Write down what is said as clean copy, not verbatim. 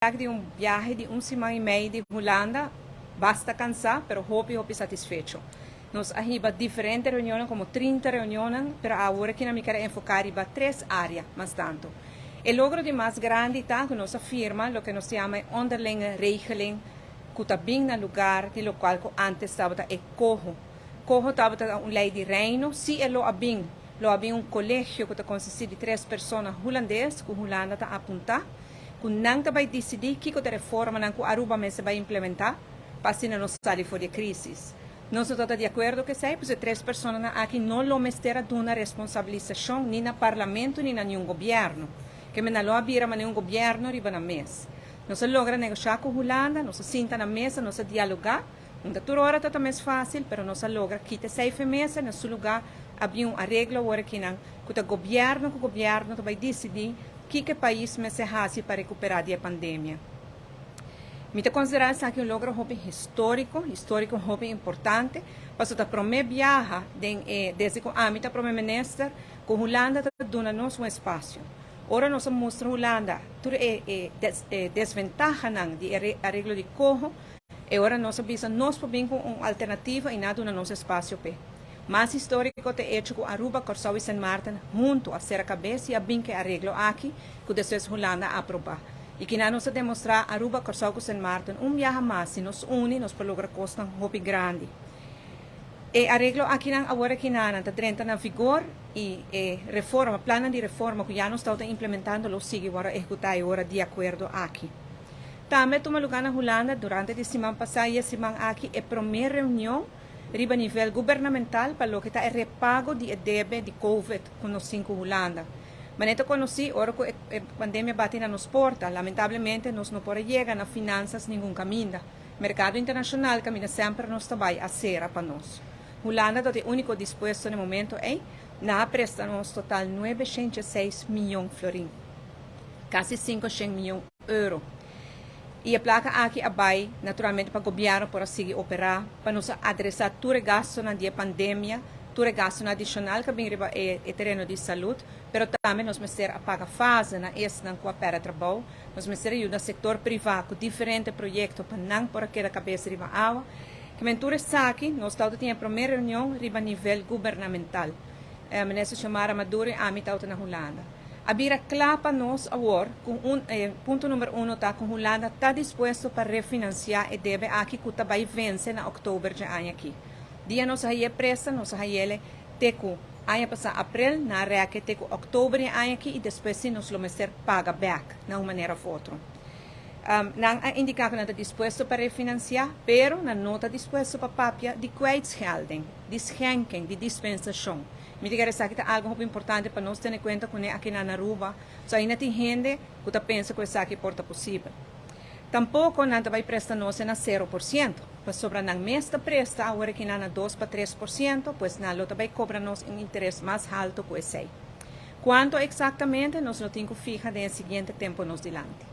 Di un biahe di un siman i mei di Hulanda, basta kansá, pero hopi hopi satisfecho. Nos a hiba diferente reunion, komo 30 reunion, pero awor aki mi ke enfoká riba tres área mas tantu. E logro di mas grandi ta ku nos a firma loke nos yama onderlinge regeling, ku ta bin na lugá di loke ku antes tabata e coho. Coho tabata un lei di reino, si e lo a bin, lo a bin un kolegio ku ta konsistí di tres persona hulandes, ku Hulanda ta apuntá, ku nan ta bai disidí kiko ta reformanan ku Aruba mester bai implementá, pa asina nos sali for di e krísis. Nos no ta di akuerdo ku esei, pues e tres personanan aki no lo mester a duna responsabilisashon ni na parlamento ni na ningun gobièrnu. Ke men lo a bira manera un gobièrnu riba nan mes. Nos a logra negoshá ku Hulanda, nos a sinta na mesa, nos a dialogá. No ta tur ora ta mes fásil, pero nos a logra kita esei for mesa, na su lugá a bin un areglo awor akinan, ku ta gobièrnu ku gobièrnu ta bai disidí kiko e pais mester hasi pa rekuperá di e pandemia. Mi ta konsiderá esaki un logro hopi históriko, históriko hopi importante, pasobra ta promé biaha den e desde ku ami ta promé minister ku Hulanda ta duna nos un espasio. Ora nos a mustra Hulanda tur e desventahanan di e areglo di coho, e ora nos a bisa nos por bin ku un alternativa i nan a duna nos espasio p'e. Mas históriko ta e echo ku Aruba, Kòrsou i Sint Maarten huntu a sera kabes i a bin ku e areglo aki ku despues Hulanda a aprobá. I kinan nos a demostrá Aruba, Kòrsou ku Sint Maarten un biaha mas si nos uni nos por logra kosnan hopi grandi. E areglo akinan awor akinanan ta drenta na vigor i e reforma, plannan di reforma ku ya nos tabata implementando lo sigui wòrdu ehekutá e ora di akuerdo aki. Tambe a tuma lugá na Hulanda durante di siman pasá i e siman aki e promé reunion riba nivel gubernamental pa loke ta e repago di e debe di Covid ku nos tin ku Hulanda. Manera ta konosí, ora ku e pandemia bati na nos porta, lamentablemente nos no por a yega na finansas ningun kaminda. Merkado internashonal kaminda semper nos ta bai a sera pa nos. Hulanda ta e úniko dispuesto na e momento ei, nan a presta nos total 906 mion florin, kasi 500 mion euro. I e plaka aki a bai naturalmente pa gobièrnu por a sigui operá, pa nos adresá tur e gastunan di e pandemia, tur e gastunan adishonal ku a bin riba e tereno di salú, pero tambe nos mester a paga fase na esnan ku a pèrdè trabou, nos mester yuda sektor privá ku diferente proyekto pa nan por a keda kabes riba awa. Ke men tur esaki, nos tabata tin e promé reunion riba nivel gubernamental. Minister Xiomara Maduro i ami tabata na Hulanda. A bira kla pa nos awor, ku un, punto number 1 ta ku Hulanda ta dispuesto pa refinansiá e debe aki ku ta bai vense na òktober di aña aki. Dia nos a haña presta, nos a hañ'é te ku aña pasá aprel, nan a rèk te ku òktober di aña aki i despues si nos lo mester paga bèk na un manera òf otro. Nan a indiká ku nan ta dispuesto pa refinansiá, pero nan no ta dispuesto pa papia di kwijtschelding, di schenking, di dispensashon. Mi ta kere esaki ta algu hopi importante pa nos tene kuenta kuné aki na Aruba, so ainda tin hende ku ta pensa ku esaki por ta posibel. Tampoko nan ta bai presta nos na 0%, pasobra nan mes ta presta awor aki na 2 pa 3%, pues nan lo ta bai kobra nos un interes mas haltu ku esei. Kuantu eksaktamente nos lo tin ku fiha den e siguiente tempu nos dilanti.